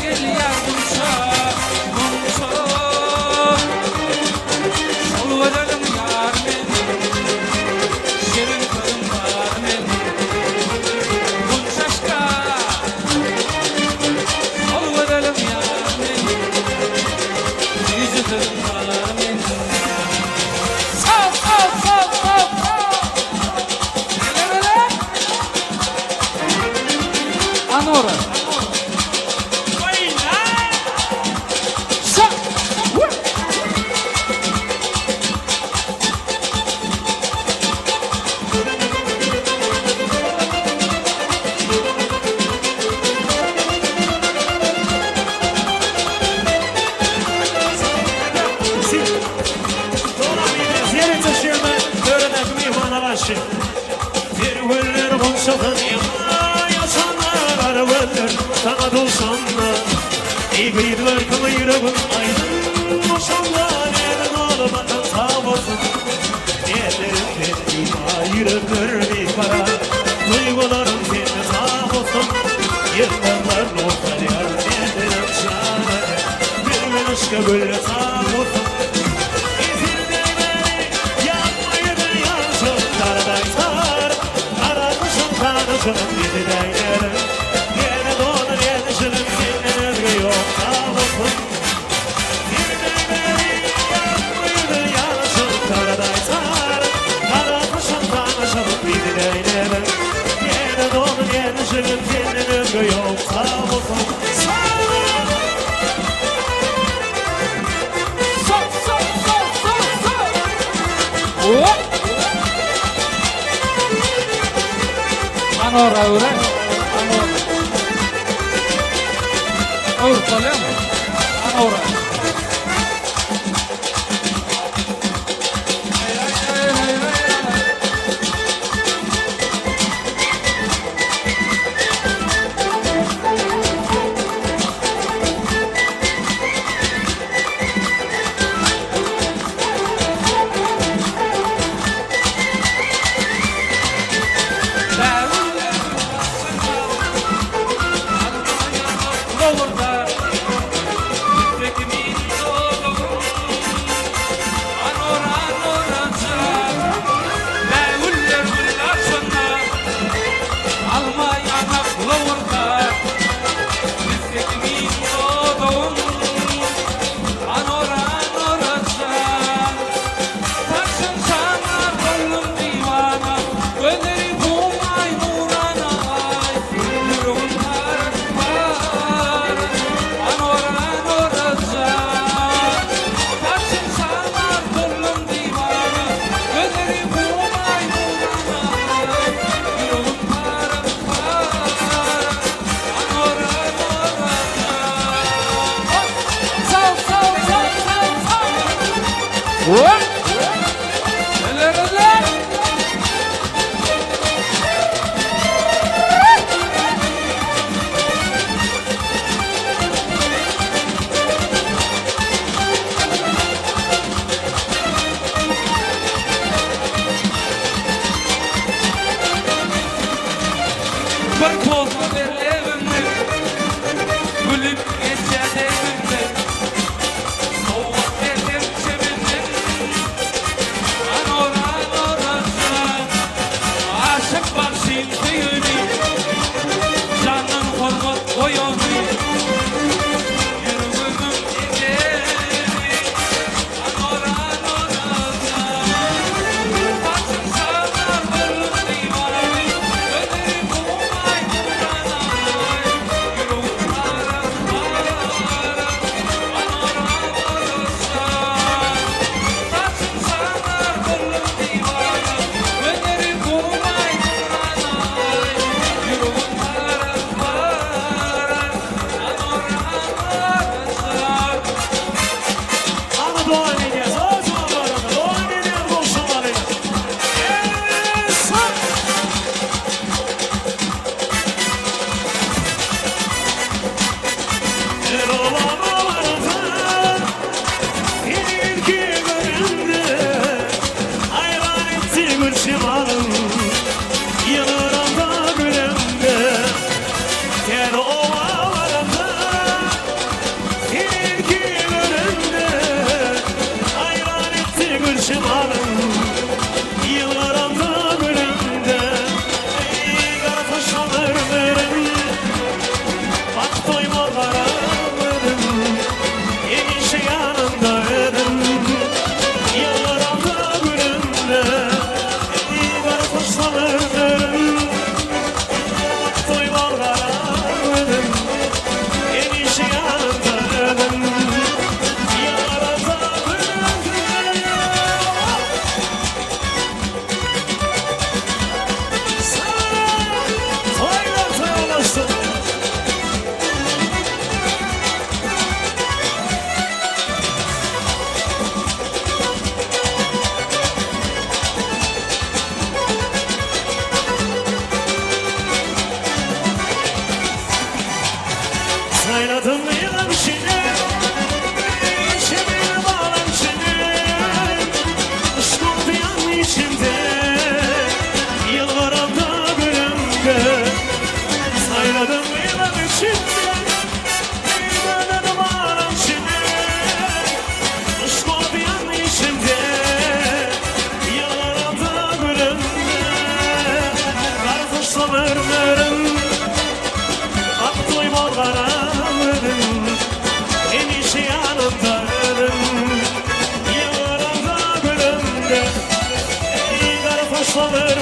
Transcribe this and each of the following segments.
gelýär gunça, gunça. Şol gözeliň ýary men, Şirin sözüň bary men. Gunçaşka, Şol gözeliň ýary men, Süýji sözüň bary men. Sag, sag, sag, sag, sag! Ele, ele! Anora. Şa! Sol, sol, sol, sol, sol. Hop. Anora öwre. Anora. Öwrüp bolýarmy? Anora. Alma ýanak lowurdar, Bizde kimin dodagyn, Anora, Anora jan. Saçyň şanar boldum diwana, Gözleri humaý nurana aý, Ýüregim para-para, Anora, Anora jan. Saçyň şanar boldum diwana, Gözleri humaý nurana aý, Ýüregim para-para, Anora, Anora jan. Sal, sal, sal, sal, sal. Hop! Eller, eller! Bir posa ber lebiňi, Gülüp geçýär degiňden. Sowgat bersem çemenden, Anora, Anora jan. Aşyk bagşyň söýeni, Jandan hormat goýany, Ýüregimiň edeni, Anora, Anora jan. Saçyň şanar boldum diwana, Gözleri humaý nurana aý.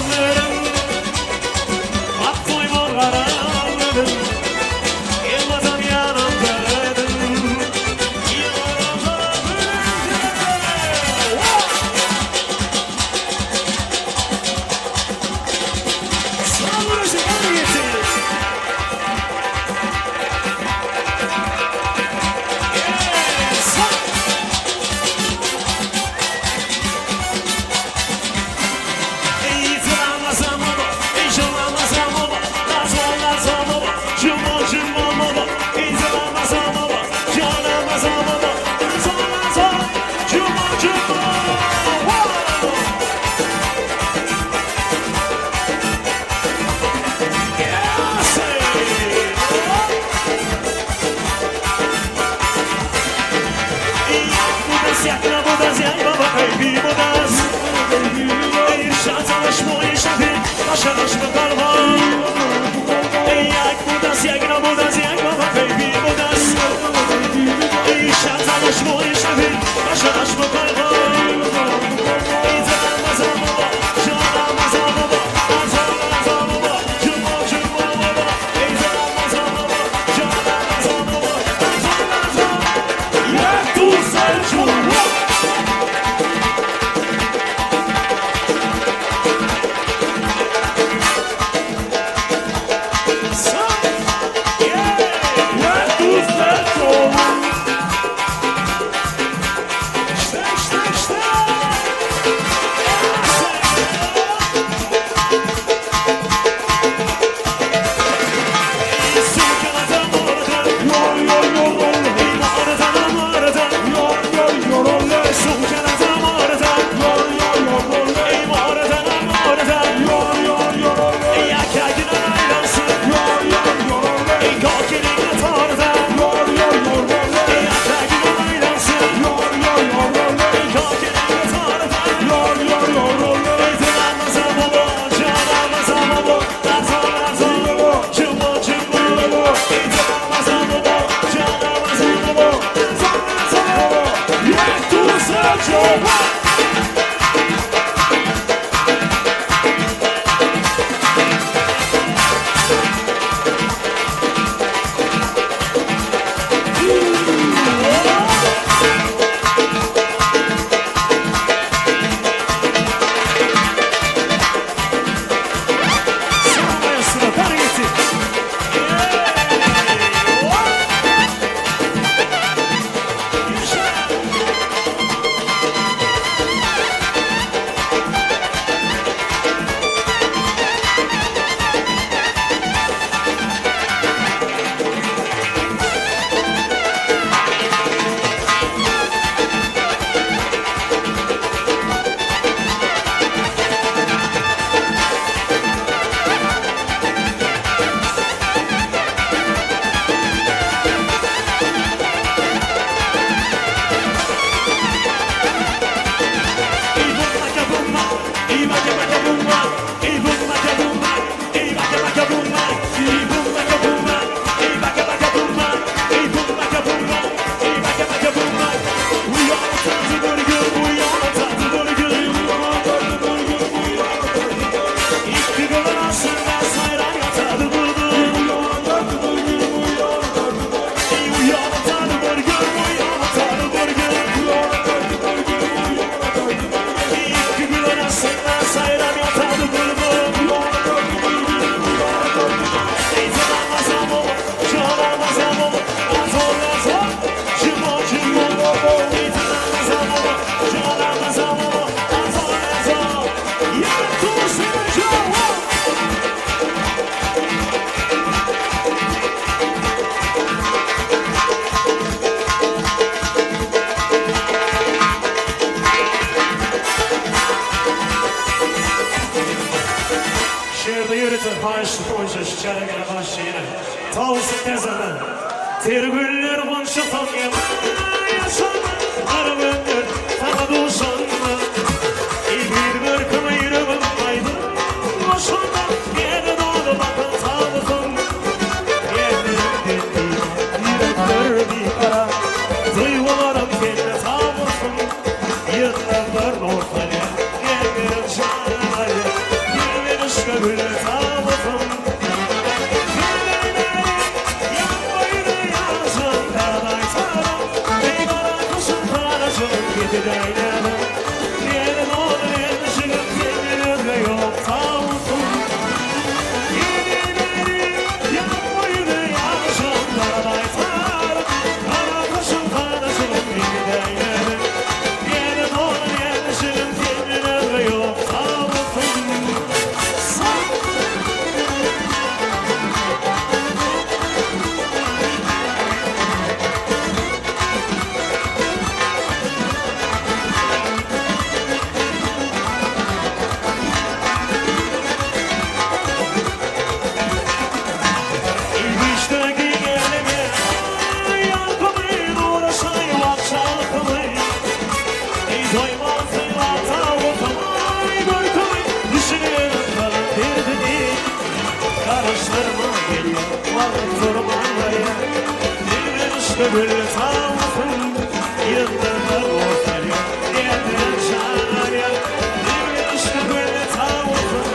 Gözlerim At toýman garar gözüm Elmazam ýanam gözüm gelýär, Wagt durman barýar. Diňe gül tawusyn, Ýyldyzlar ot salýar, Derdine çagyrýar. Diňe gül tawusyn.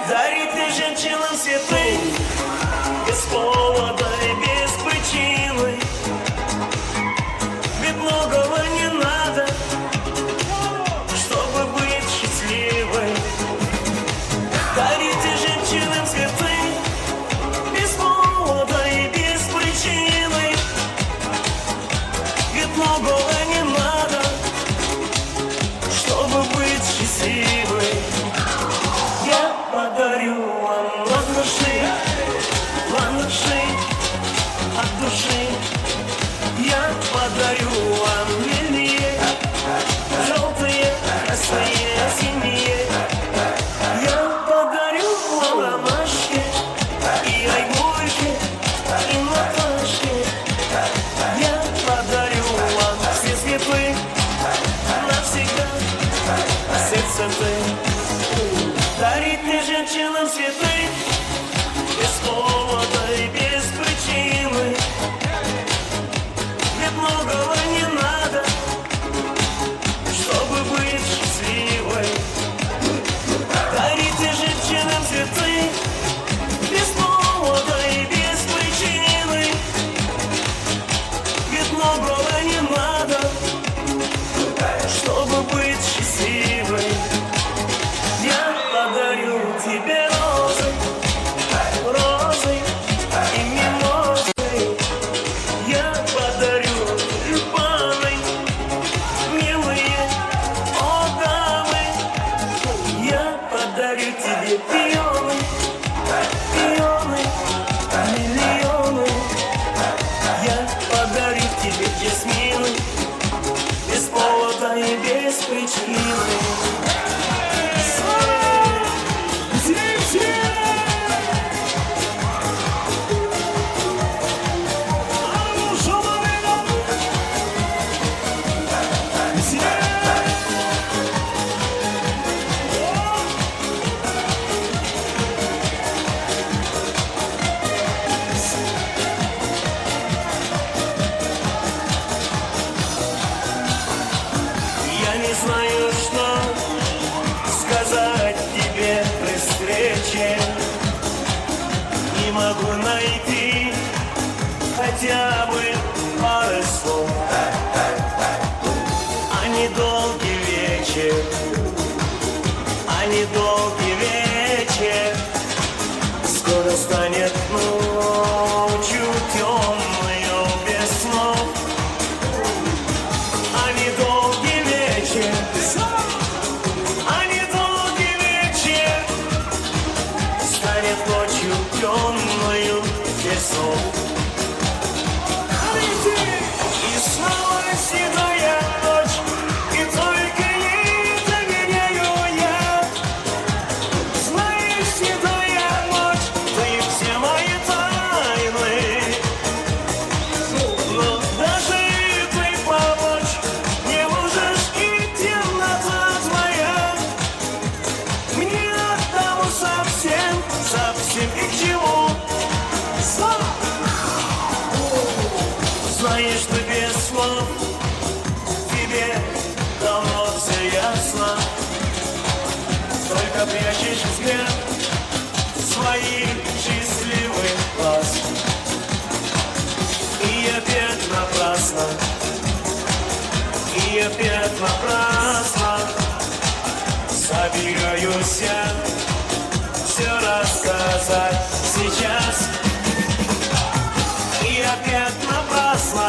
Дарите женщинам цветы без повода и без причины. Ведь многого не надо, чтобы быть счастливой. Дарите женщинам цветы без повода и без причины. Ведь многого не надо, чтобы быть счастливой. Я подарю вам ландыши, ландыши от души. Я подарю вам лилии, желтые, красные, синие. Я подарю вам ромашки и айгульки, и Наташки. Я подарю вам все цветы навсегда, все цветы. Дарите женщинам цветы без повода и без причины. Ведь многого не надо, чтобы быть счастливой. Дарите женщинам цветы без повода и без причины. Ведь многого не надо, чтобы быть счастливой. Я подарю тебе розы, розы и мимозы. Я подарю тюльпаны, милые, о дамы. Я подарю тебе пионы, пионы, миллионы. Я подарю тебе жасмины, без повода и без причины. Я не знаю, что сказать тебе при встрече. Не могу найти хотя бы пары слов. А недолгий вечер, а недолгий вечер скоро станет ночью темною без снов. А недолгий вечер, а недолгий вечер станет ночью темною. час. И опять напрасно,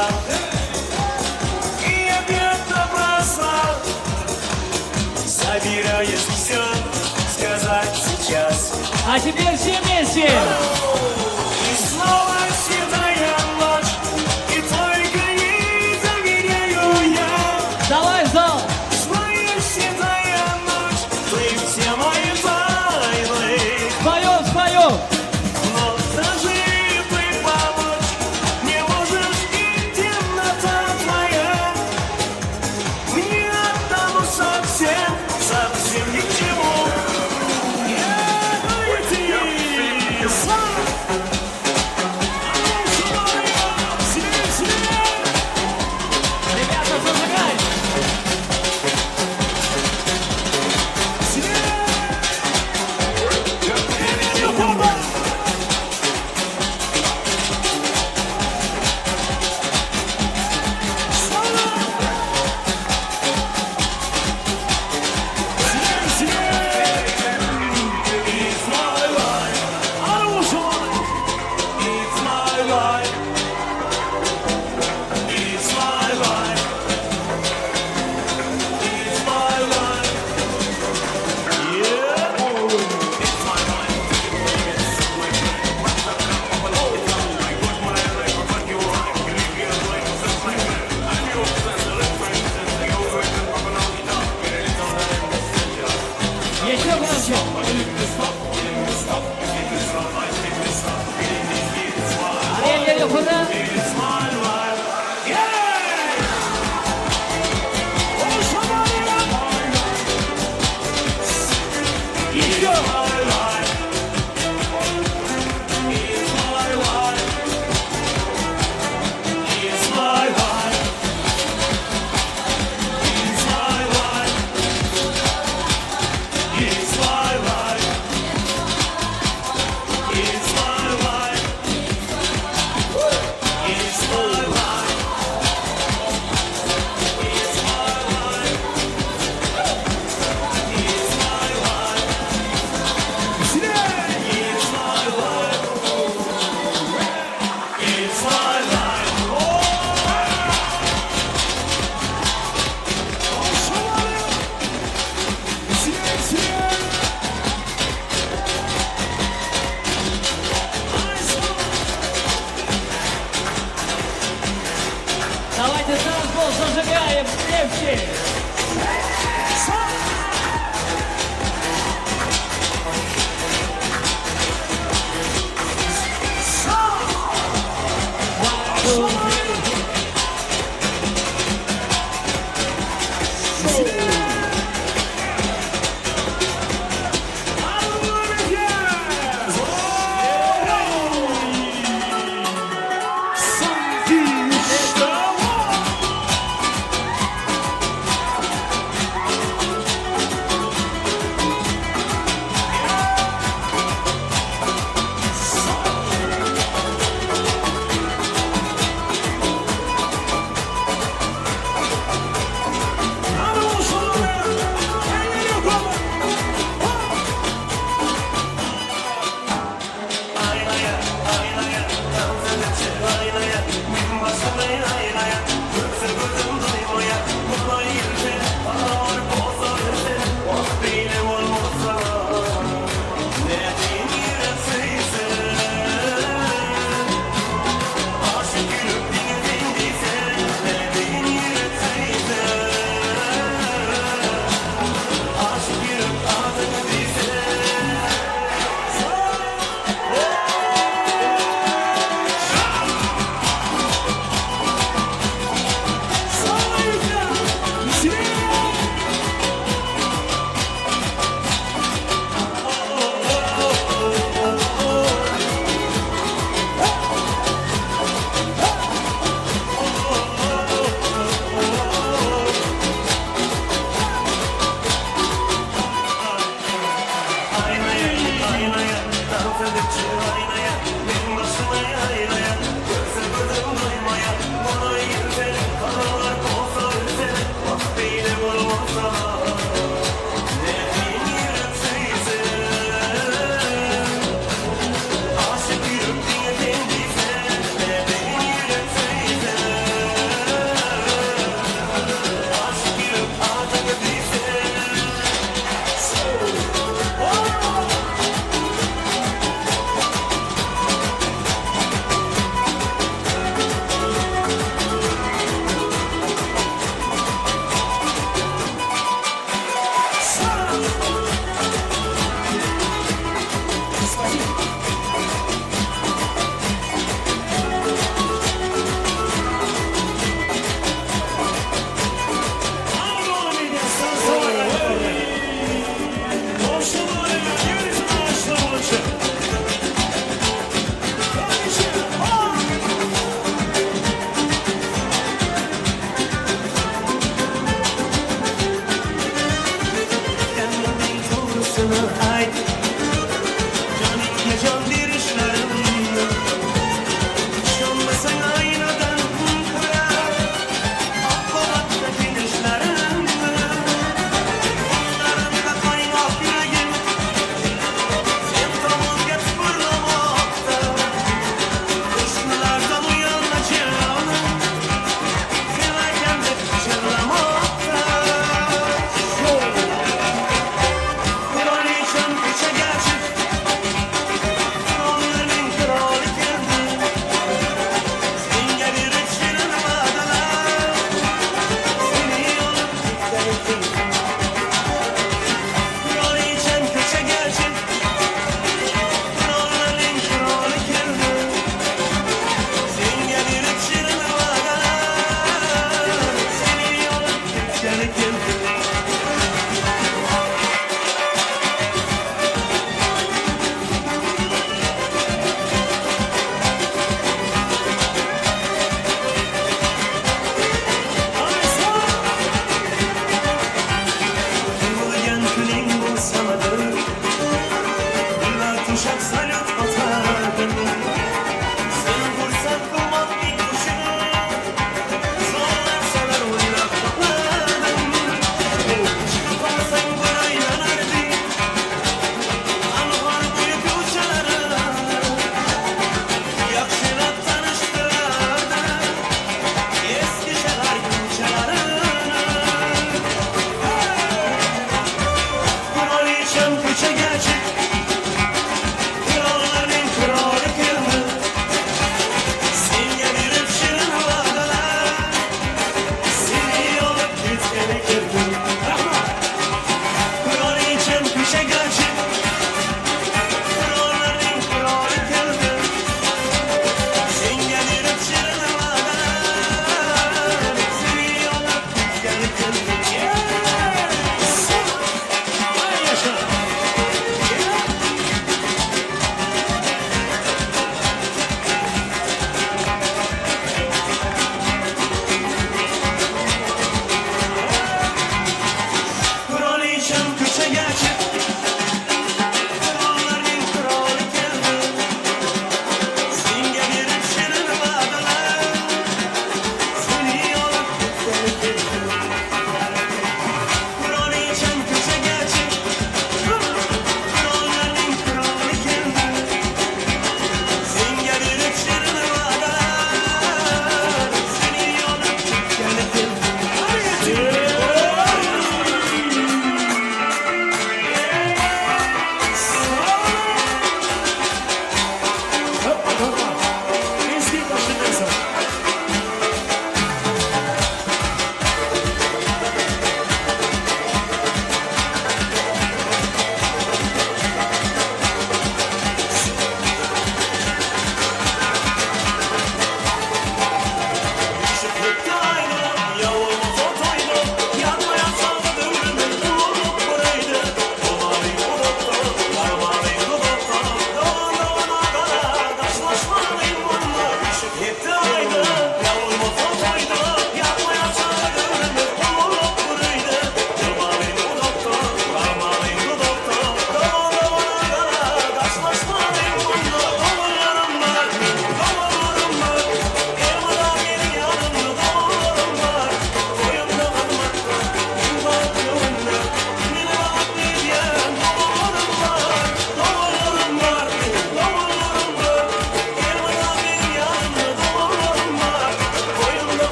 и опять напрасно, собираюсь все сказать сейчас. А теперь все вместе. И снова седая ночь, и только ей доверяю я. Давай, зал. Знаешь, седая ночь, ты все мои тайны. Споем, споем. Но даже ты помочь не можешь, и темнота твоя мне одному совсем, совсем ни к чему. Я Ребята, зажигай. It's my life. It's my life. It's my life. It's my life. Yeah. It's my life. Еще громче. Ария Yukarı. It's my life. Yeah. Еще. My life. It's my life. It's my life. It's my life. It's my life. It's my life. It's my life. It's my life. It's my life. It's my life. It's my life. Давайте танцпол зажигаем крепче. One, two, three.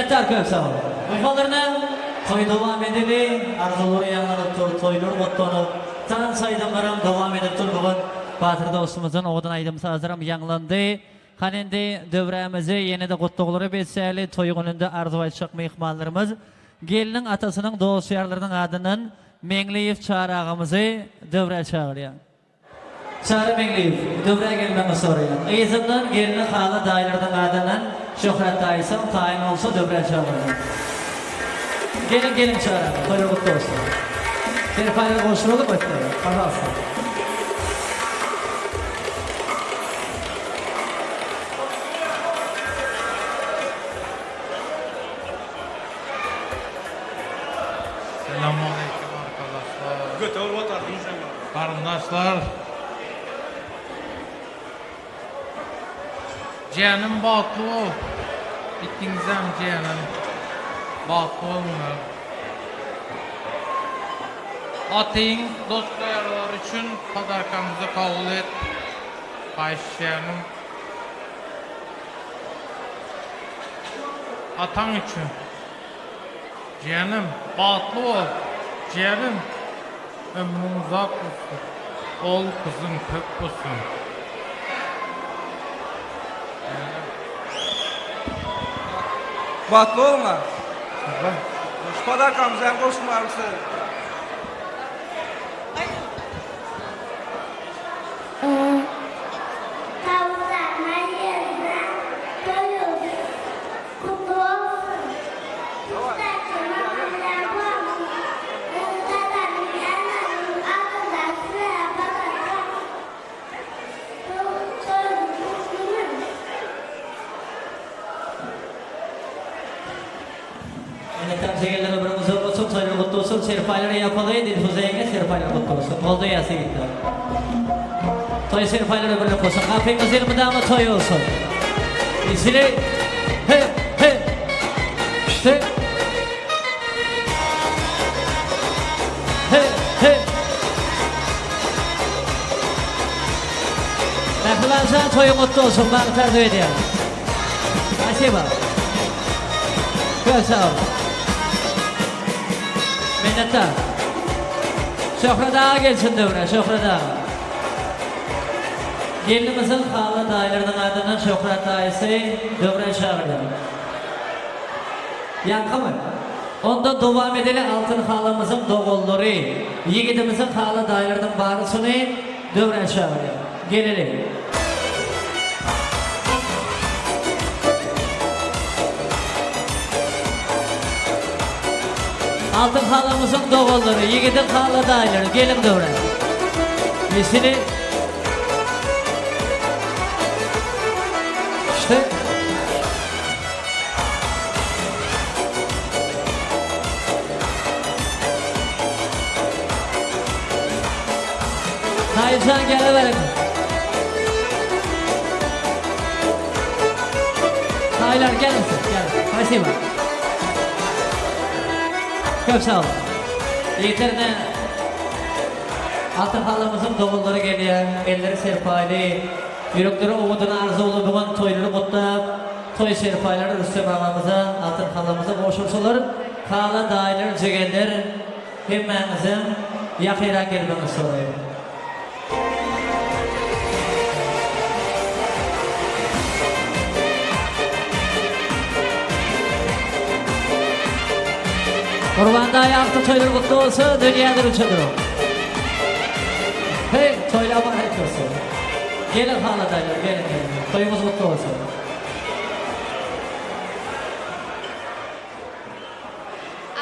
Minnetdar köp sag boluň. Myhmanlaryna toý dowam edeli, arzuwlar ýaňlanyp dur, toýlar gutlanyp, tans aýdymlaram dowam edip dur bu gün Batyr dostumyzdan owadan aýdym-sazlaram ýaňlandy. Hany indi döwrämizi ýene-de gutlaglara besläli, toý gününde arzuw aýtjak myhmanlarymyz gelniň atasynyň dost-ýarlarynyň adyndan Meňliýew Çary agamyzy döwrä çagyrýan. Çary Meňliýew, döwrä gelmegiňi soraýan. Yzyndan gelni hala daýylarynyň adyndan Şöhrat daýysam taýyn bolsa döwrä çagyrýan. Geliň, geliň Çary aga, toýlar gutly bolsun. Serpaýlary goşuralyň ötde, pažalsta. Selamünaleyküm arkadaşlar. Garyndaşlar. Jiýenim bagtly bol. Ikiňizem jiýenim bagtly boluňlar. Atyň dost-ýarlary üçin podarkamyzy kabul et. Haýyş jiýenim. Ataň üçin. Jiýenim, bagtly bol. Jiýenim, ömrüň uzak bolsun. Ogul gyzyň köp bolsun. Jiýenim. Bagtly boluň-a. Şu podarkamyzy hem goşmaly size. Tawusatma ýerine toýuň gutly bolsun! Gutlaýjyma Mylakowanyň Dadamyň Änanyň adyndan sizlere padarka toýuň gutly Minnetdar jegerler ömrüň uzak bolsun toýlar gutly bolsun serpaýlary ýapaly Dilfuza ýeňňe serpaýlar gutly bolsun goldaýas ýigitler toý serpaýlar ömürlik bolsun gapyňyz elmydama toý bolsun Isili he he he he he Mähriban jan toýuň gutly bolsun bagt arzuw edýän Spasiba. Köp sag boluň. Minnetdar. Şöhrat aga gelsin döwre, Şöhrat aga. Gelnimiziň hala daýylarynyň adyndan Şöhrat daýysy döwrä çagyrýar. Ýaňkymy? Onda dowam edeli Altyn halamyzyň doganlary, ýigidimiziň hala daýylarynyň barysyny döwrä çagyrýar. Geleli. Altyn halamyzyň doganlary, ýigidiň hala daýylary, geliň döwrä. Nesini? İşte. Daýyjan geleweriň. Daýylar geliň siz, geliň. Spasiba. Köp sag boluň. Ýigitler ine Altyn halamyzyň doganlary gelýär, elleri serpaýly, ýürekleri owadan arzuwly bu gün toýlary gutlap, toý serpaýlary Rüstem agamyza, Altyn halamyza gowşursalar, hala daýylar, jegenler, Hemmäňizem ýakyrak gelmegiňizi soraýan. Gurban daýy agty toýlar gutly bolsun dünýädir uçadyr. Heý toýlar mübarek bolsun. Geliň hala daýylar geliň geliň. Toýuňyz gutly bolsun.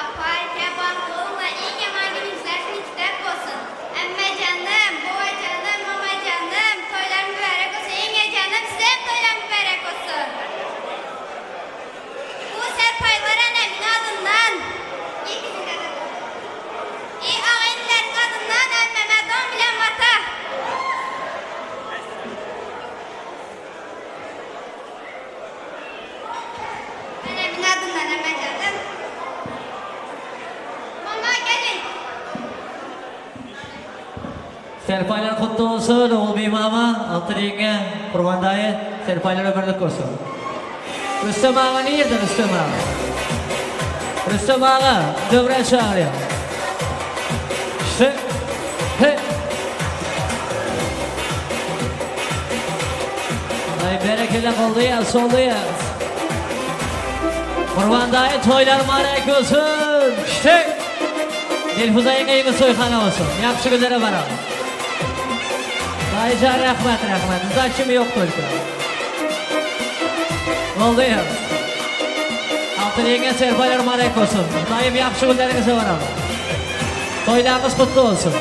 Apaý, käbap bolma, iň ýaman günüňizler siňkitäk bolsun. Ämme janym, buwa janym, mama janym, toýlar mübärek bolsun, ýeňňe janym, size hem toýlar mübärek bolsun. Bu serpaýlar änemiň adyndan, i aga-inileriň adyndan ämmeme don bilen mata. Enemiň adyndan Ämmejanym. Mama gelin. Serpaýlar gutly bolsun Ogulbibi mama, Altyn ýeňňe, Gurban daýy, serpaýlar ömürlik bolsun. Rüstem aga nirde Rüstem aga? Rüstem aga, döwrä çagyrýar. Şe, he. Aý berekella goldaýas, soldaýas. Gurban daýy toýlar mübarek bolsun. Şe. Dilfuza ýeňňeňiz toýhana bolsun. Ýagşy günlere baraly. Daýyjan rahmet rahmet. Zachym ýok tolka. Goldaýas. Altyn ýeňňe serpaýlar mübarek bolsun. Daýym ýagşy günleriňize baraly. Toýlaryňyz gutly bolsun.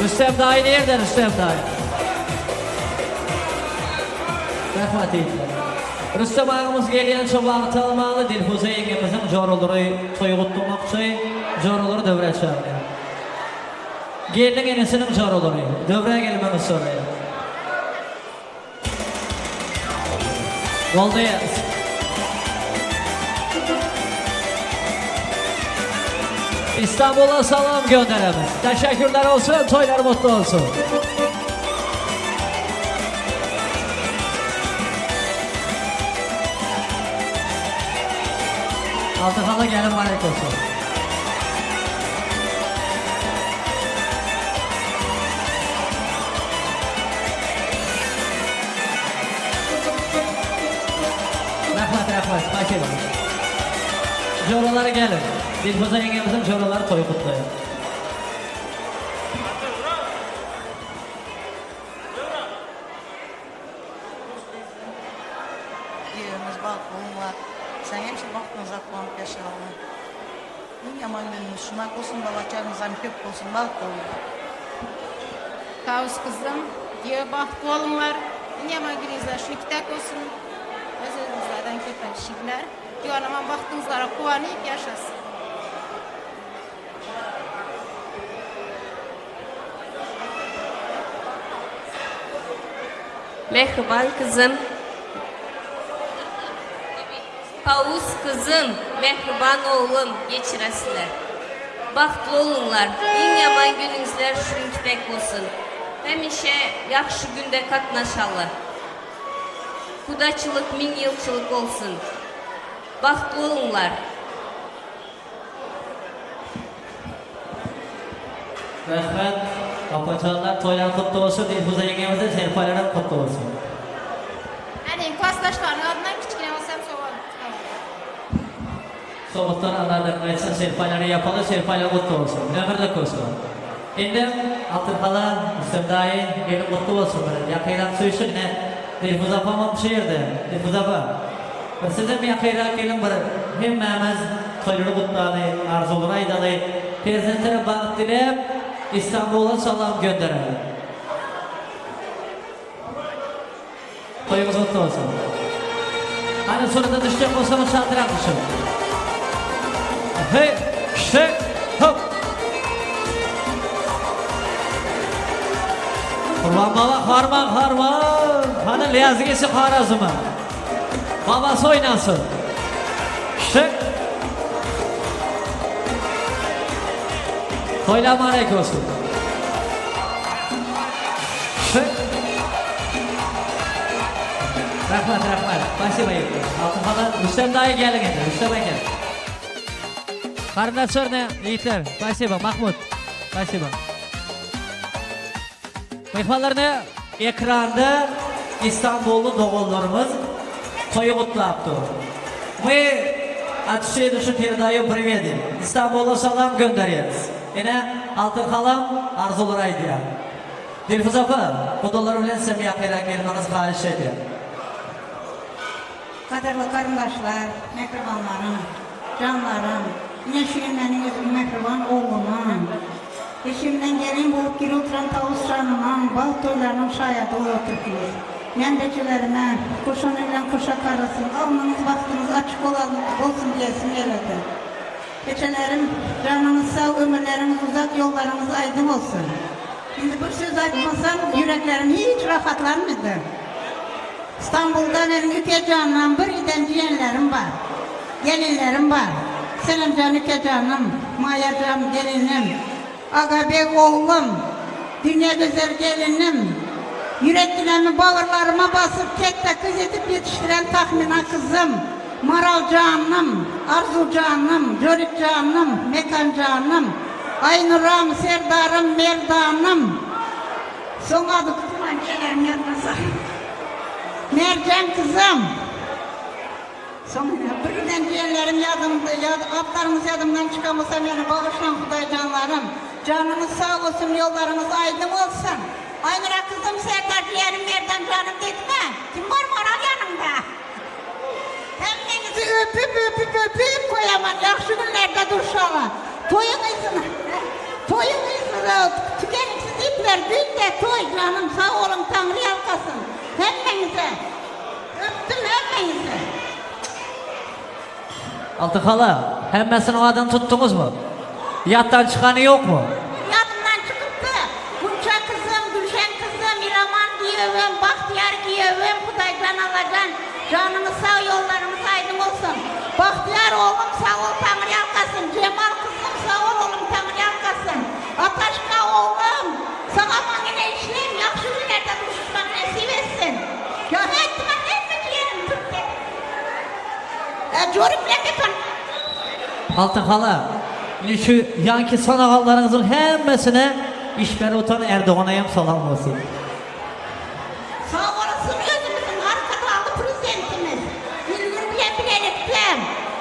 Rüstem daýy nirde Rüstem daýy? Rahmet ýigitler. Rüstem agamyz gelýänçe wagt almaly Dilfuza ýeňňemiziň joralary toýy gutlamakçy joralary döwrä çagyrýar. Gelniň enesiniň joralary döwrä gelmegiňizi soraýar. Goldaýarys. Istanbula salam gönderemiz. Teşekkürler olsun, toýlar mutlu olsun. Altyn hala gelin mübarek olsun. Rahmat, rahmat, spasibo. Joralary gelin. Dilfuza ýeňňemiziň joralary toýy gutlaýar. Ýüregiňiz bagtly bolunlar. Sen hemişe bagtyňyza guwanyp ýaşalyň. Iň ýaman günüňiz şunak bolsun balaçaňyzam köp bolsun bagtly boluň. Tawus gyzym, diýe bagtly boluňlar. Iň ýaman günüňizler şunukitäk bolsun. Öz özüňizlerden köpelişiňler. Diwanamam bagtyňyzlara guwanyp ýaşasyn. Mähriban kyzym. Tawus kyzym, mähriban oglum, geçiresiler. Bagtly boluňlar, iň ýaman günüňizler şuňki dek bolsun. Hemişe ýagşy günde gatnaşaly. Gudaçylyk müňýylçylyk bolsun. Bagtly boluňlar. Rahmet apajanlar toýlar gutly bolsun Dilfuza ýeňňemize serpaýlaram gutly bolsun. Hany klasdaşlarynyň adyndan kiçgine bolsam sowal. Sowgatlar Alladan gaýtsyn serpaýlary ýapaly serpaýlar gutly bolsun ömürlik bolsun. Indem Altyn hala Rüstem daýy gelin gutly bolsun bir ýakynrak söýşüň ine Dilfuza apamam şu ýerde Dilfuza apa bir sizem ýakynrak geliň bir hemmämiz toýlary gutlaly arzuwlary aýdaly perzentlere bagt diläp Istanbula salam göndereli. Toýuňyz gutly bolsun. Hany surata düşjek bolsaňyz çaltrak düşüň. Heý, şe, hop. Gurban baba harman harman. Hany lezgisi Harazma. Babasy oýnasyn. Şe. Toýlar mübarek bolsun. Rahmat, rahmat. Spasibo ýigitler. Altyn hala, Rüstem daýy geliň indi, Rüstem eke. Garyndaşlar ne, ýigitler. Spasibo, Mahmut. Spasibo. Myhmanlar ne, ekranda Istanbully doganlarymyz toýy gutlap dur. My от всей души передаем привет им. Istanbula salam gönderýäris. Ine, Altyn halam arzuwlar aýdýar. Dilfuza apa, gudalar bilen sizem ýakynrak gelmegiňizi haýyş edýän. Gadyrly garyndaşlar, mähribanlarym, janlarym, ine şu gün meniň özümiň mähriban oglumyň, eşigimden gelin bolup girip oturan Tawus janymyň bagt toýlarynyň şaýady bolup otyrsyňyz. Men bejelerime, Goşany bilen goşa garasyn, alnyňyz bagtyňyz açyk bolsun diýesim geledi. Ejelerim, janyňyz sag, ömürleriňiz uzak, ýollaryňyz aýdyň bolsun. Indi bir söz aýtmasam, ýüreklerim hiç rahatlanmady. Stambulda meniň üke jandan bir giden jiýenlerim bar. Gelinlerim bar. Senemjan üke janym, Maýajan gelinim, Agabeg oglum, dünýe gözel gelinim, ýürek dilemi bagyrlaryma basyp, ketde gyz edip ýetişdiren Tahmina gyzym. Maral janym, Arzuw janym, Jorik janym, Mekan janym, Aýnuram, Serdarym, Merdanym, soň ady tutulan jelerim ýazmasa, Merjen kyzym, soň birgiden diýenlerim ýadymda, atlaryňyz ýadymdan çykan bolsa meni bagyşlaň Hudaý janlarym, janyňyz sag bolsun, ýollaryňyz aýdyň bolsun. Aýnura kyzym, Serdar diýenim Merdan janym diýdim-ä, kim bar Maral ýanyňda? Hemmeňizi öpüp öpüp öpüp goýaman ýagşy günlerde duşaly. Toýuň yzyna toýuň yzyna tükeniksiz ipler günde toý janym sag boluň Taňry ýalkasyn hemmeňize öpdüm hemmeňizi. Alty hala, hemmesiniň adyny tutduňyzmy? Ýatdan çykany ýokmy? Ýadymdan çykypdy. Gunça kyzym, Gülşen kyzym, Ilaman giýewim, Bagtyýar giýewim, Hudaýjan Allajan, janyňyz sag, ýollaryňyz aýdyň bolsun. Bagtyýar oglum sag bol Taňry ýalkasyn, Jemal kyzym sag bol oglum Taňry ýalkasyn. Ataşka oglum, sag aman ine işleň, ýagşy günlerde duşuşmak nesip etsin. Ýa aýtdym-a hemme diýenim türk dedim. Altyn hala, indi şu ýanki sanaganlaryňyzyň hemmesine iş berip oturan Erdogana hem salam bolsun. Sag bolsun özümiziň Arkadagly Prezidentimiz Ülgür bilen bilelikde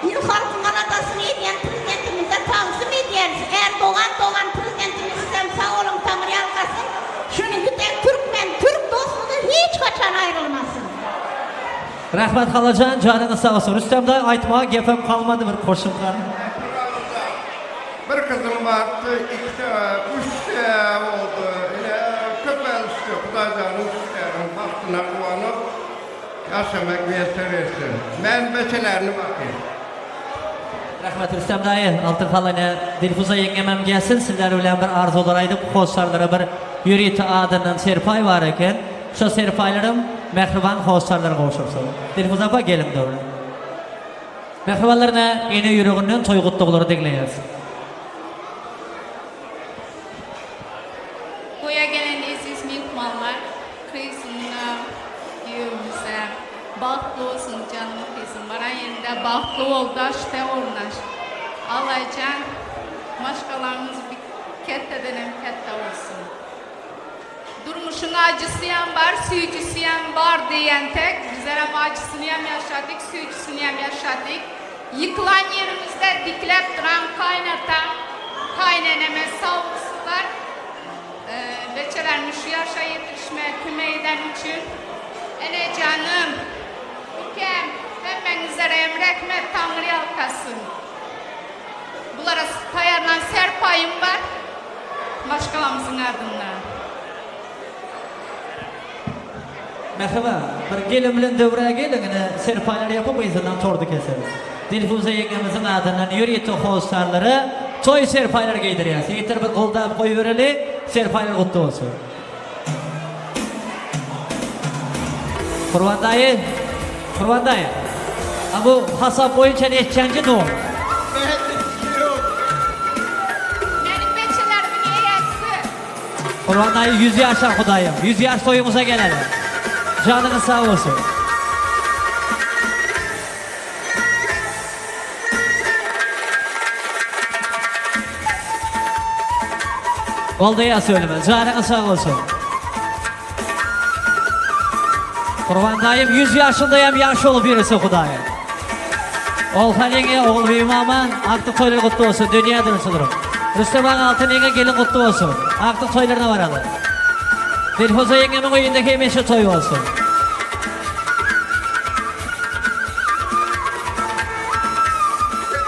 il halkyň aladasyny edýän Prezidentimize tagzym edýäris Erdogan dogan Prezidentimiz sizem sag boluň Taňry ýalkasyn şunuňki dek türkmen türk dostlugy hiç haçan aýrylmasyn. Rahmet halajan janyňyz sag bolsun Rüstem daýy aýtmaga gepem galmady bir goşulgan. Bir gyzym bardy ikisi üç boldy ine köpelişdi Hudaýjanyň işleriniň bagtyna guwanyp ýaşamak miýesser etsin men beçelerini bakyn. Rahmet Rüstem daýy Altyn hala ine Dilfuza ýeňňemem gelsin sizler bilen bir arzuwlar aýdyp hossarlara bir ýörite adyndan serpaý bar eken. Şo serpaýlaram mähriban hossarlara gowşursa. Dilfuza apa geliň döwre. Mähribanlar ine ene ýüreginden toý gutlaglary diňleýäs. Toýa gelen eziz myhmanlar gyzymyňa, giýewimize bagtly bolsun janym gyzym baran ýeriňde bagtly bol daşda ornaş Allajan maşgalaňyz bir ketdedenem ketde bolsun. Durmuşyň ajysyýam bar, süýjüsiyem bar diýen tek, bizlerem ajysynýam ýaşadyk, süýjüsinýem ýaşadyk. Ýykylan ýerimizde dikläp duran kaýnatam, kaýneneme sag bolsunlar. Beçelerimi şu ýaşa ýetirişime kömek eden üçin. Enejanym, ukem, hemmeňizlerem rehmet, Taňry ýalkasyn. Bulara taýýarlan serpaýym bar. Maşgalamyzyň adyndan. Merhaba, bir gelin bilen döwrä geliň ine serpaýlar ýapyp yzyndan tordy keseris. Dilfuza ýeňňemiziň adyndan ýörite hossarlara toý serpaýlar geýdirýäs. Ýigitler bir goldap goýbereli, serpaýlar gutly bolsun. Gurban daýy, Gurban daýy. A bu hasap boýunça neçänji don? Meniň beçelerimiň eýesi. Gurban daýy 100 ýaşa Hudaýym. 100 ýaş toýuňyza geleli. Janyňyz sag bolsun. Goldaýas ölüme. Janyňyz sag bolsun. Gurban daýym 100 ýaşyndaýam ýaş bolup ýörese Hudaýym. Ogulhan ýeňňe, Ogulbibi mama, agtyk toýlary gutly bolsun, dünýä dursun durup. Rüstem aga Altyn ýeňňe gelin gutly bolsun. Agtyk toýlaryna baraly. Dilfuza ýeňňemiň öýünde hemişe toý bolsun.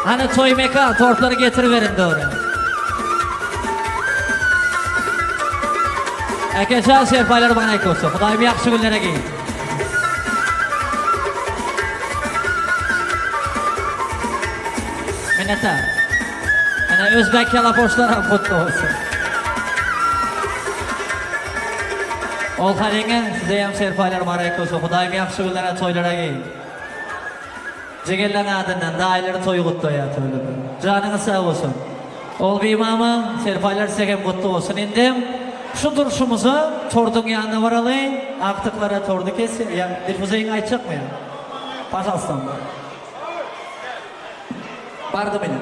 Hany toý mekan tortlary getiriberiň döwre. Äkejan serpaýlar maňa bolsun. Hudaýym ýagşy günlere giý. Minnetdar. Ana özbek ýalapoçlaram gutly bolsun. Ogulhan ýeňňe size hem serpaýlar maňa bolsun. Hudaýym ýagşy günlere toýlara giý. Jigerleň adyndan daýylary toýy gutlaýar tüweleme. Janyňyz sag bolsun. Ogulbibi mama serpaýlar size hem gutly bolsun. Indem şu durşumyza torduň ýanyna baraly agtyklara tordy kes ýa Dilfuza ýeňňe aýtjakmy ýa? Pažalstam. Bardym ine.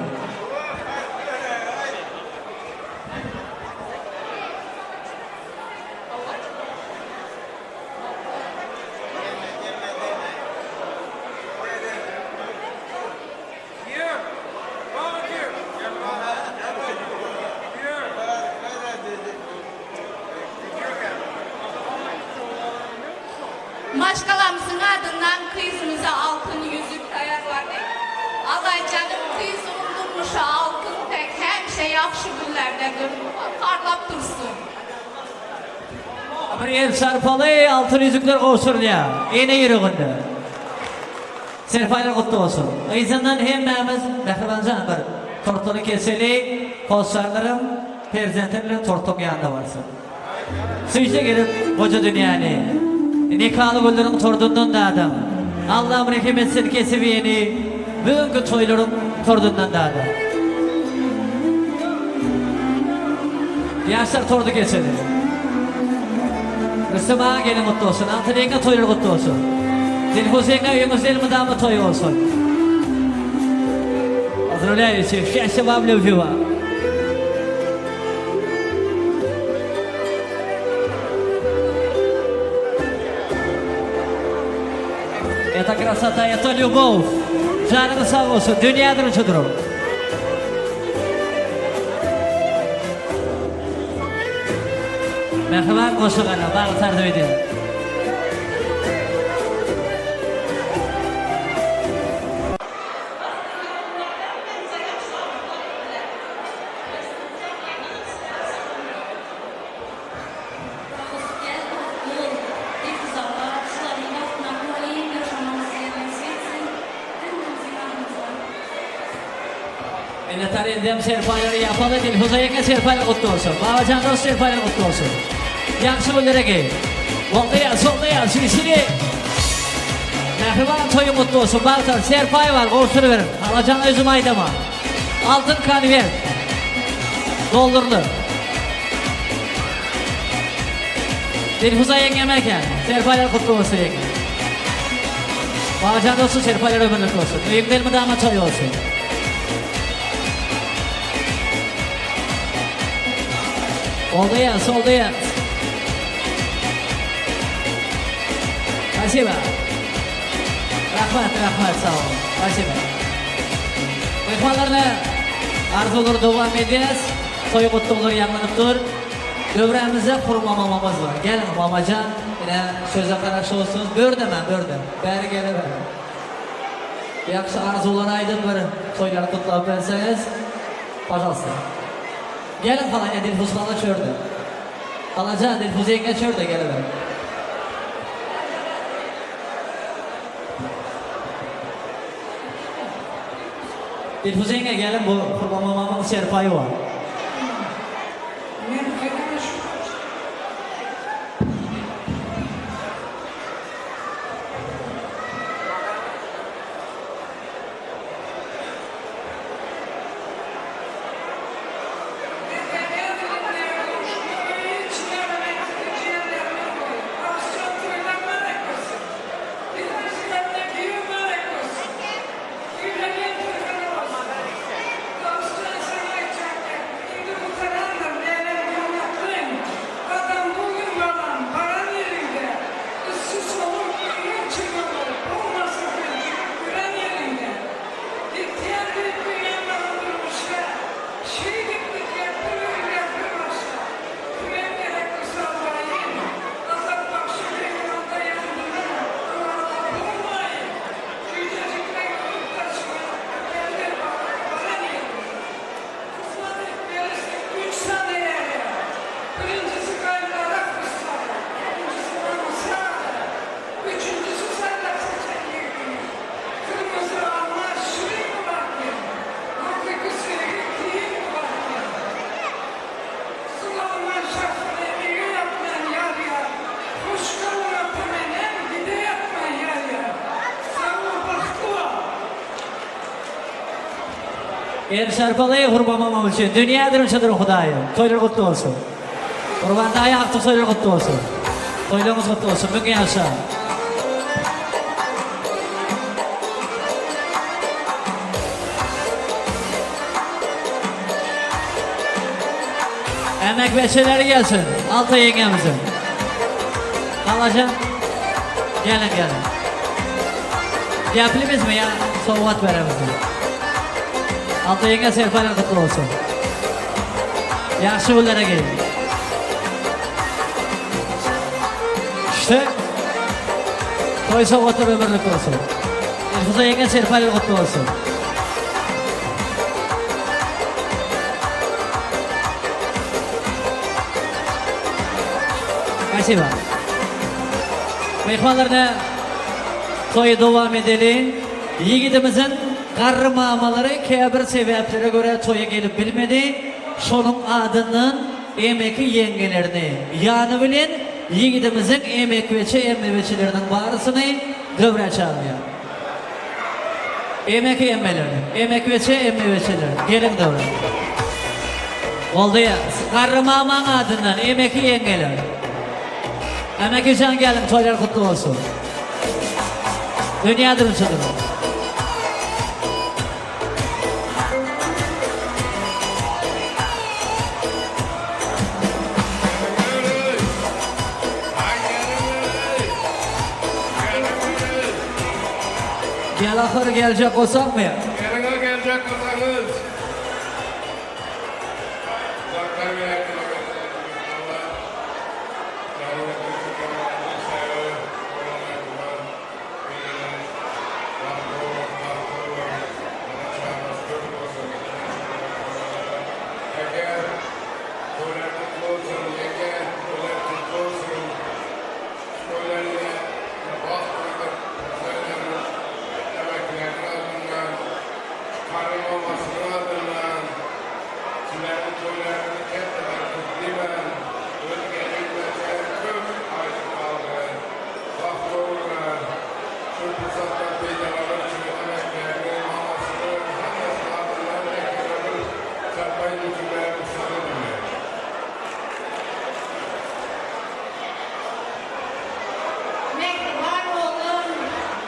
Maşgalamyzyň adyndan gyzymyza altyn ýüzük taýýarladyk. Allajanym gyzymyň durmuşy altyn dek hemişe ýagşy günlerde parlap dursun. Bir el çarpaly altyn ýüzükler gowşurylýar ene ýüreginde. Serpaýlar gutly bolsun. Yzyndan hemmämiz Mähribanjan bir tortuny keseli, hossarlarym perzentler bilen tortuň ýanyna barsyn. Süýşe gelip goja dünýäni. Nikaly günleriň tordundan dadyň. Allam rehim etsin kesip iýeni, bu günki toýlaryň tordundan dadyň. Ýaşlar tordy keseli. Rüstem aga gelin gutly bolsun. Altyn ýeňňe toýlar gutly bolsun. Dilhuz ýeňňe öýüňizde elmydama toý bolsun. Pozdravlyayu всех. Счастья вам, любви вам. Это красота, это любовь. Janyňyz sag bolsun. Dünýädir uçudyr. Mähriban goşa gana bagt arzuw edýän. Minnetdar indem serpaýlary ýapaly Dilfuza ýeňňe serpaýlar gutly bolsun. Babajan dost serpaýlar gutly bolsun. Ýagşy günlere geý. Goldaýas goldaýas işini. Mähriban toýuň gutly bolsun Bagtar serpaý bar gowşuryberiň. Halajan özüm aýdama. Altyn konwert. Doldurly. Dilfuza ýeňňem eken. Serpaýlar gutly bolsun ýeňňe. Babajan dostum serpaýlar ömürlik bolsun. Öýüňde elmydama toý bolsun. Goldaýas, goldaýas. Spasiba. Rahmat, rahmat, sag boluň. Spasiba. Myhmanlaryna arzuwlary dowam edýäs. Toý gutlaglary ýaňlanyp dur. Döwrämizde Hurma mamamyz bar. Geliň mamajan, ine söze garaşypsyňyz. Börde men, börde. Bäri geleweriň. Ýagşy arzuwlar aýdyp bir toýlary gutlap berseňiz. Pažalsta. Geliň hala ine Dilfuz hala çörde. Halajan Dilfuz ýeňňe çörde geleweriň. Dilfuz ýeňňe geliň bu Hurma mamamyň serpaýy bar. El şarpaly Gurban mamam üçin dünýä durmuşydyr Hudaýym. Toýlar gutly bolsun. Gurban daýy agtyk toýlar gutly bolsun. Toýlaryňyz gutly bolsun. Müň ýaşa. Emek-beçeleri gelsin Altaý ýeňňemiziň. Halajan, geliň, geliň. Geplimizmi ýa sowgat beremizmi? Altaý ýeňňe serpaýlar gutly bolsun. Ýagşy günlere geýin. Düşdi. Toý sowgatlar ömürlik bolsun. Dilfuza ýeňňe serpaýlar gutly bolsun. Spasiba. Myhmanlaryna toýy dowam edeliň. Ýigidimiziň garry mamalary käbir sebäplere görä toýa gelip bilmedi. Şonuň adyndan emeki ýeňňelerini, ýany bilen ýigidimiziň emekbeçe emmebeçeleriniň barysyny döwrä çagyrýar. Emeki emmeler, emekbeçe emmebeçeler, geliň döwrä. Goldaýas. Garry mamaň adyndan emeki ýeňňeler. Emekijan geliň toýlar gutly bolsun. Dünýä durmuşydyr. Gel ahyr geljek bolsaňmy? Geliňa geljek bolsaňyz. Uzakdan gelen kilometrler Mähriban oglum,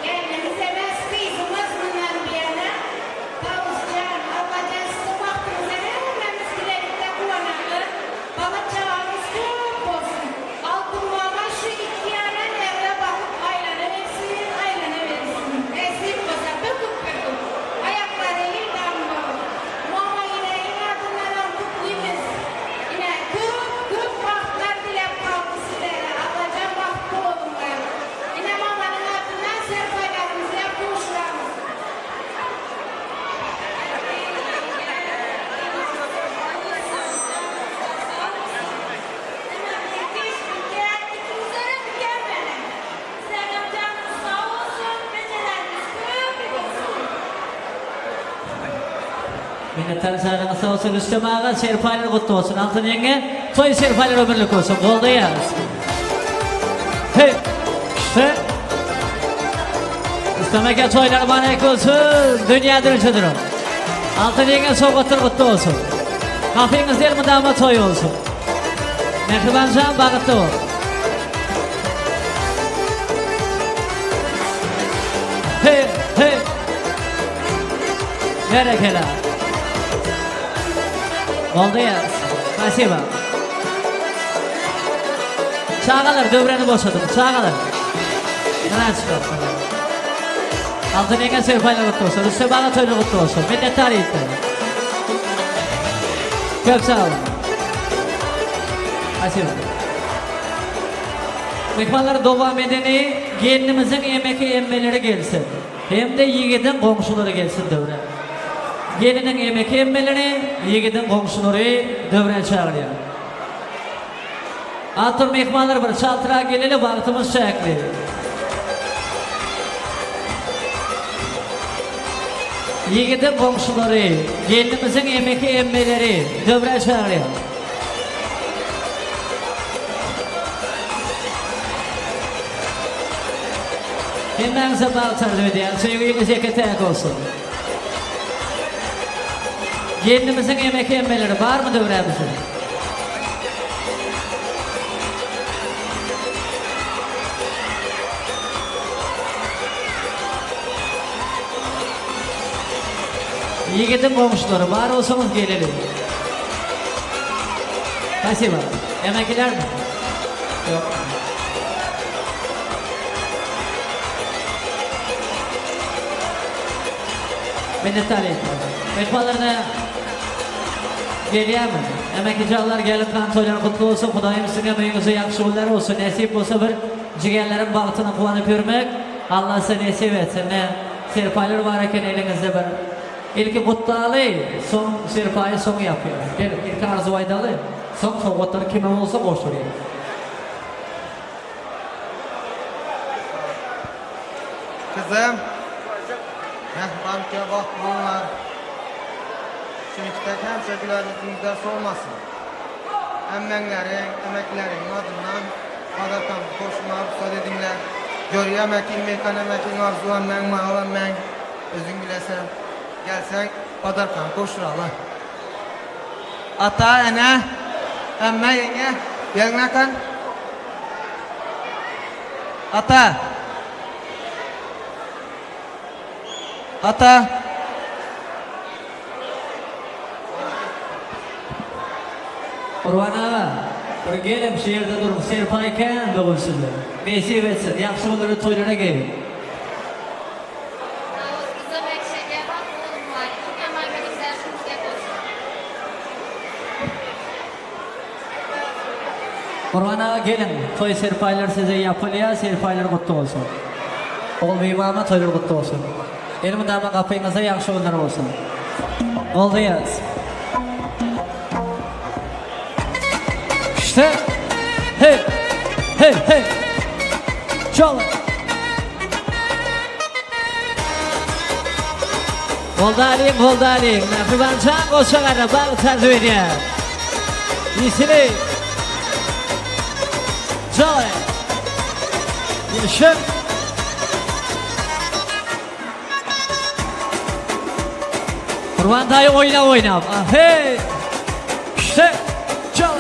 gelnimiz emes, gyzymyz mundan buýana. Tawusjan, Allajan siziň bagtyňyza hemmämiz bilelikde guwanaly. Bala-çagaňyz köp bolsun. Altyn mama şu ikiýana nerre bakyp aýlanawersin, aýlanawersin. Nesip bolsa böküp-böküp, aýaklary ýyldam bolup. Mama ýeňiň adyndanam gutlymyz. Ine, köp, köp bagtlar diläp galdy sizlere. Allajan bagtly boluňlar. Ine, mamanyň adyndan serpaýlarymyzy hem gowşuramyz. Minnetdar janyňyz sag bolsun Rüstem aga serpaýlar gutly bolsun Altyn ýeňňe toý serpaýlar ömürlik bolsun goldaýarys. Hey! Hey! Rüstem aka toýlar mübarek bolsun dünýä dürüşedir. Altyn ýeňňe sowgatlar gutly bolsun. Gapyňyz elmydama toý bolsun. Mähriban jan bagtly bol. Hey! Hey! Berekella. Boldy. Spasiba. Çagalar döwreni boşadyň. Çagalar. Gyran çykyp. Altyn ýeňňe serpaýlar gutly bolsun. Rüstem aga toýlar gutly bolsun. Minnetdar ýigitler. Köp sag boluň. Spasiba. Myhmanlar dowam edeni gelnimiziň emeki emmeleri gelsin. Hem-de ýigidiň goňşulary gelsin döwrä. Geliniň emeki emmeleri, ýigidiň goňşulary döwrä çagyrýar. Atur myhmanlar bir çaltrak geleli wagtymyz çäkli. Ýigidiň goňşulary, gelnimiziň emeki emmeleri döwrä çagyrýar. Hemmäňize bagt arzuw edýän, söýgiňiz ýeke-täk bolsun. Gelnimiziň emeki emmeleri barmy döwrämizde? Ýigidiň goňşulary bar bolsaňyz geleliň. Spasibo. Emekilermi? Ýok. Minnetdar ýigitler. Myhmanlaryna gelýärmi? Emekijanlar gelip han toýlary gutly bolsun. Hudaýym siziň hem öýüňizde ýagşy günler bolsun. Nesip bolsa bir jigerleriň bagtyna guwanyp ýörmek Alla size nesip etsin. Ne serpaýlar bar eken eliňizde bir. Ilki gutlaly, soň serpaýy soň ýapýas. Gel, ilki arzuw aýdaly, soň sowgatlary kime bolsa gowşurýas. Kyzym, mähriban uka bagtly bollar. Şeýtdek hemşe güler ýüzüňizden solmasyn. Ämmeňleriň, emekleriň adyndan padarkamyzy goşmaga rugsat ediňler. Görýäm äkiň mekan emekiň arzuw ämmäň maral ämmäň. Özüň bileseň. Gelseň padarkany gowşuraly. Ata, ene, ämme, ýeňňe, geliň akan. Ata. Ata. Gurban aga, bir geliň şu ýerde duruň, serpaý kän bu gün size. Nesip etsin, ýagşy günlere toýlara geýiň. Tawus gyzam ekşeje bak oglum bar iň ýaman günüňde şunça bolsun. Gurban aga geliň toý serpaýlar size ýapylýar serpaýlar gutly bolsun. Ogulbibi mama toýlar gutly bolsun. Elmydama gapyňyzda ýagşy günler bolsun. Goldaýas. İşte hey hey hey Çalın. Goldalyň goldalyň Mähribanjan goşa gara bagt arzuw edýär. Ýesili. Çalyn. Ýeşil. Gurban daýy oýna oýnap. Hey! İşte çal.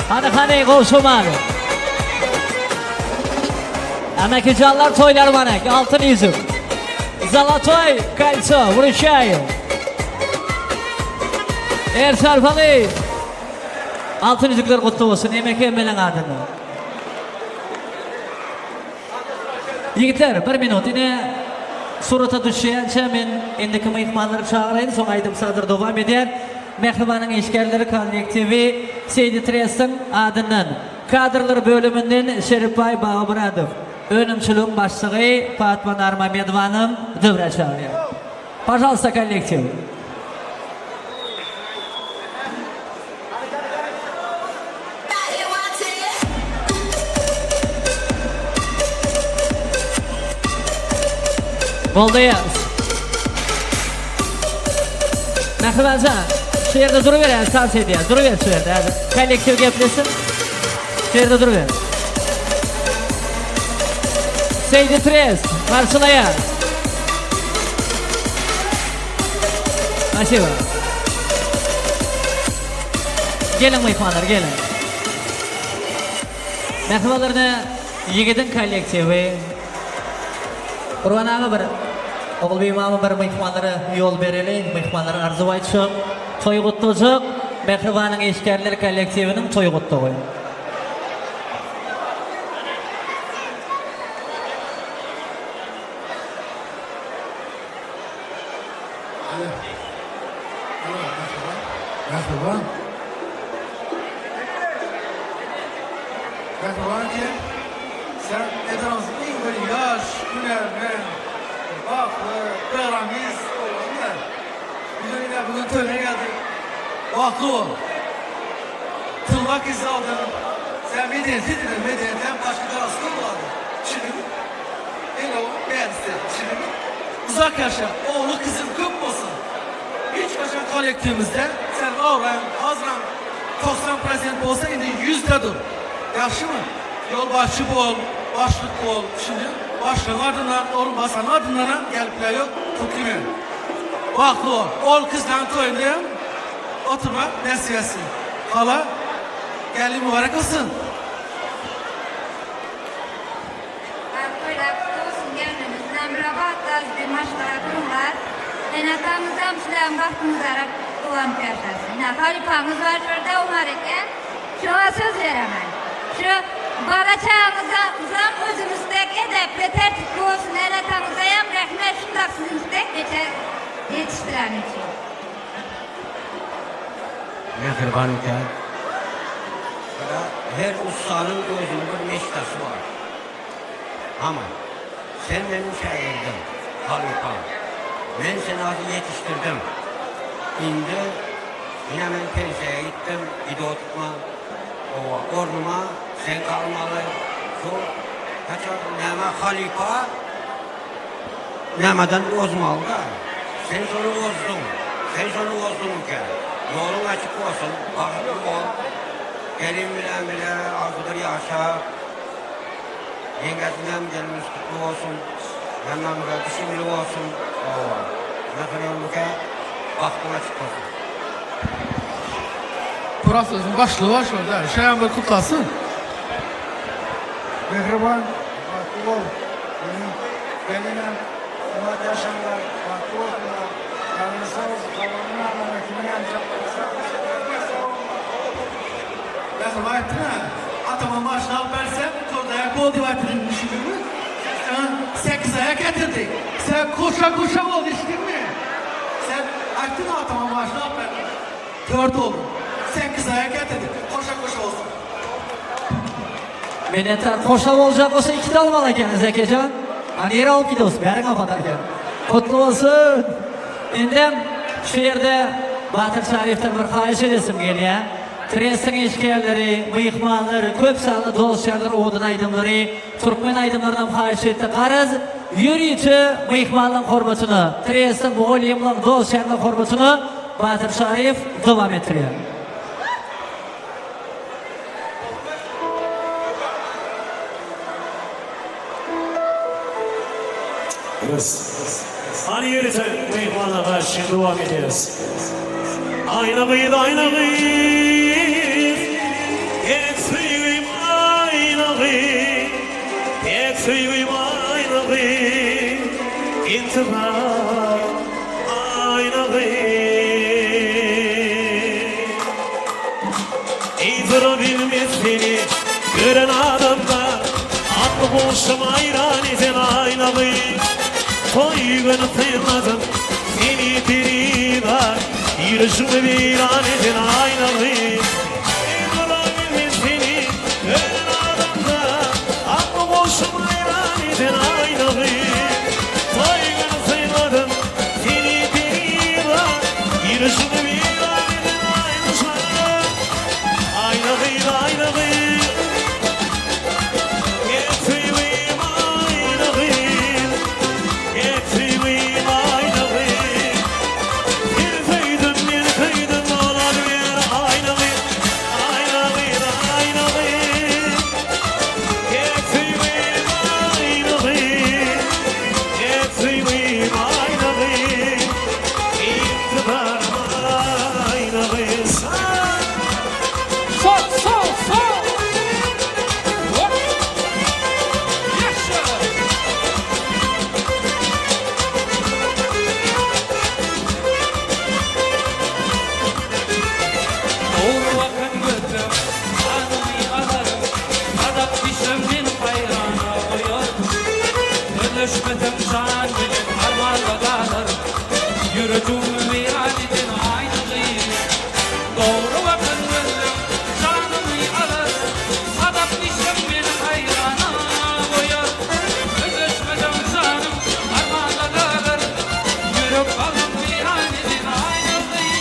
Hany hany gowşamaly. Emekijanlar toýlar manek altyn ýüzük. Zalatoý kolco wrучаю. Er sarpaly. Altyn ýüzükler gutly bolsun Emeki emmeleň adyndan. Ýigitler bir minut ine surata düşýänçä men indiki myhmanlary çagyraýyn soň aýdym sazlar dowam edýär. Mähribanyň işgärleri kollektiwi Seýdi Trestiň adyndan kadrlar bölüminden Şeripbaý Babamyradow, önümçiligiň başlygy Patma Narmamedowanam döwrä çagyrýar. Pažalsta kollektiw. Goldaýas. Mähribanjan, şu ýerde duruber häzir tans edýäs. Duruber şu ýerde häzir. Kollektiw geplesin. Şu ýerde duruber. Seýdi Trest, garşylaýas. Spasibo. Geliň myhmanlar, geliň. Mähribanlaryna ýigidiň kollektiwi. Gurban aga bir Ogulbibi mama bir myhmanlara ýol bereli, myhmanlar arzuw aýtjak, toý gutlajak. Mähribanyň işgärler kollektiwiniň toý gutlagy. Mähriban. Mähriban kim? Sen etrabymyzyň iň bir ýaş, hünärmen, bagtly, programmist oglanyň-da. Bizem ine bu gün toýuna geldik. Bagtly bol. Tylla kizi aldyň. Sen medeniýetli diýdiň, medeniýet hem başga darasy bolady. Düşündiňmi? Iň gowy bärisi. Düşündiňmi? Uzak ýaşa, ogly kyzyň köp bolsun. Hiç haçan kollektiwimizde sen oran, azram 90 prosent bolsa indi ýüzde dur. Ýagşymy? Ýolbaşçy bol, başlyk bol, düşündiňmi? Başlygyň adyndan, orunbasaryň adyndanam gelipler ýok, tutlymen. Bagtly bol. Ol kyzlaň toýunda hem oturmak nesip etsin. Hala, gelin mübarek bolsun. Toýlar gutly bolsun gelnimiz Nämirabatda bir maşgala guruňlar. Ene-ataňyzam sizleriň bagtyňyzlara guwanyp ýaşasyn. Ine, halypaňyz bar şurada Omar eken. Şoňa söz beremen. Şu bala-çagaňyzam özüňizdek edepli, tertipli bolsun. Ene-ataňyzaýam rehmet şundak siziňkidek geçer ýetişdireni üçin. Mähriban eke. Her ussanyň özüniň bir meçtasy bar. Hama, sen meniň şägirdim, halypam. Men seni azy ýetişdirdim. Indi, ine men pensiýa gitdim, idotma, owa, ornuma sen galmaly. Şu, haçan, näme, halypa nämeden ozmaly-da. Sen şony ozduň. Sen şony ozduň eken. Ýoluň açyk bolsun, bagtly bol. Gelin bilen bile agzybir ýaşa. Ýeňňesinem gelnimiz gutly bolsun. Hemmämize düşümli bolsun. Hawa. Mähribanlyka bagtyň açyk bolsun. Profsozun başlygy bar şurada. Şeýem bir kutlasyn. Mähriban bagtly bol. Meniň gelinem oňat ýaşaňlar bagtly bolsunlar. Janyňyz sag bolsun Sallamyň aganyň ikiniňem janlary sag bolsun. Mähriban aýtdym-ä, atama maşyn alyp bersem, dört aýak bol diýip aýtdym, düşündiňmi? Sen saňa sekizaýak getirdi. Sen koşa-koşa bol, eşitdiňmi? Sen aýtdyň atama maşyn alyp berdim. Dört boldy. Sekizaýak getirdi. Koşa-koşa bolsun. Minnetdar. Koşa boljak bolsa ikide almaly ekeniz Zekejan. A nirä alyp gidiyoruz? Bäri kapadar eken. Gutly bolsun. Indem şu ýerde Batyr Çaryýewden bir haýyş edesim gelýär. Trestiň işgärleri, myhmanlar, köp sanly dost-ýarlar owadan aýdymlary, türkmen aýdymlarynam haýyş etdi. Garaz, ýörite myhmanlaryň hormatyna, Trestiň mugallymlaryň, dost-ýarlaryň hormatyna Batyr Çaryýew dowam etdirýär. Hany ýörite myhmanlar garşy dowam edýäris. Aýna gyz aýna gyz Tek söýgim aýna gyz Tek söýgim aýna gyz Intizar aýna gyz Eý dura bilmez seni gören adamlar Atly guşum aýran eden aýna gyz Toý güni synladym seni perizat Ýürejimi weýran eden aýna gyz Eý dura bilmez seni gören adamlar Atly guşum aýran eden aýna gyz Toý güni synladym seni perizat Ýürejimi weýran eden aýna Aýna gyz, aýna gyz Gel söýgim aýna gyz Gel söýgim aýna gyz Seni söýdüm, men söýdüm Bolar ber aýna gyz Aýna gyz, aýna gyz Gel söýgim aýna gyz Gel söýgim aýna gyz Intizarym aýna gyz. Sol, sol, sol! Hop! Ýaşa! Dogry bakan gözleň janymy alar, Gazap dişlem meni haýrana goýar. Sözleşmesem jan bilen armanda galar, Ýürejigimi weýran eden aýna gyz. Dogry bakan gözleň janymy alar, Gazap dişlem meni haýrana goýar. Sözleşmesem janym armanda galar, Ýürek bagym weýran eden aýna gyz.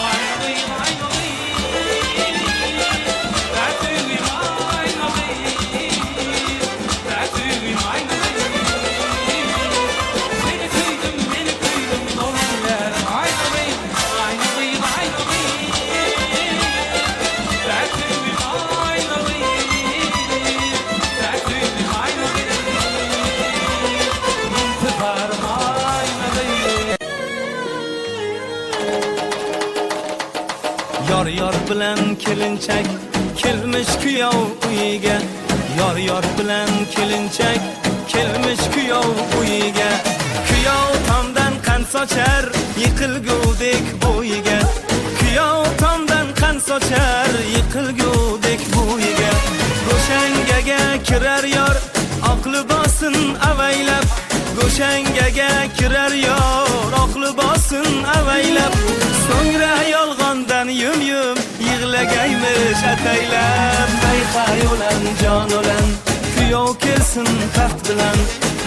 Aýna gyz, aýna gyz, Bä söýgim aýna gyz, Bä söýgim aýna gyz. Seni söýdüm, meni köýdüň, dolan bäri aýna gyz, Aýna gyz, aýna gyz, Bä söýgim aýna gyz, Bä söýgim aýna gyz. Intizarym aýna gyz. Ýar-ýar bilen kelinçek kelmiş küýew uýge Ýar-ýar bilen kelinçek kelmiş küýew uýge Küýew tamdan. sochar yiqilgudek bo'yiga. Kuyov tomdan qan sochar yiqilgudek bo'yiga. Go'shangaga kirar yor oq libosin avaylab. Go'shangaga kirar yor oq libosin avaylab. So'ngra yolg'ondan yum yum yig'lagaymish ataylab. Hay hay o'lan jon o'lan kuyov kelsin taxt bilan.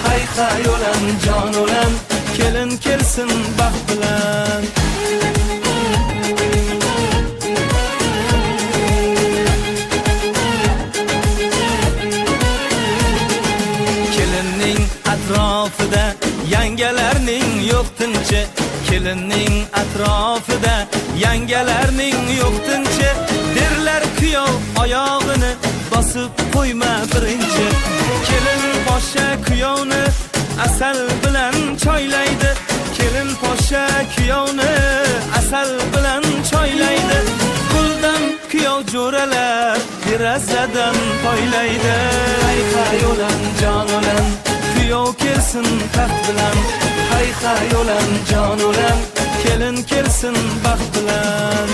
Hay hay o'lan jon o'lan kelin kelsin baxt bilan. Kelinning atrofida yangalarning yo'q tinchi. Kelinning atrofida yangalarning yo'q tinchi. Derlar kuyov oyog'ini bosib qo'yma birinchi. Kelin poshsha kuyovni asal bilan choylaydi. Kelin poshsha kuyovni asal bilan choylaydi. Guldan kuyov jo'ralar derazadan poylaydi. Hay hay o'lan jon o'lan kuyov kelsin taxt bilan. Hay hay o'lan jon o'lan kelin kelsin baxt bilan.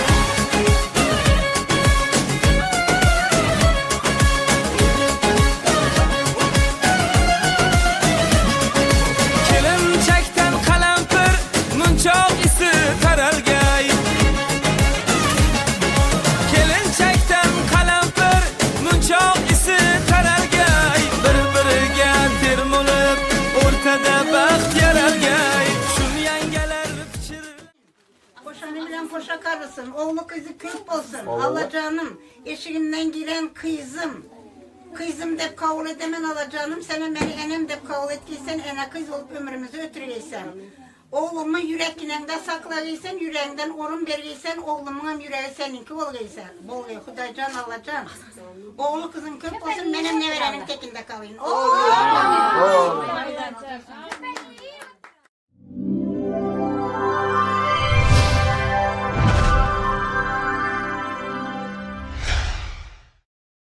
Kelinchakdan qalampir munchoq isi taralgay. Kelinchakdan qalampir munchoq isi taralgay. Bir-biriga termulib o'rtada baxt yaralgay. Shum yangalar pichir Koşanı bilen koşa karısın, oğlu kızı köp olsun. Alacanım, eşiğimden giren kızım. Kızım dep kabul edemen alacanım, sene beni enem dep kabul etkiysen, ene kız olup ömrümüzü ötüreysen. Oğlumu yürekkinende saklayıysan, yüreğinden orun bergiysen, oğlumun hem yüreği seninki olgaysan. Bolgay, Hudaycan, Allacan. Oğlu kızın köp olsun, benim ne verenim tekinde kalayım. Oğlum!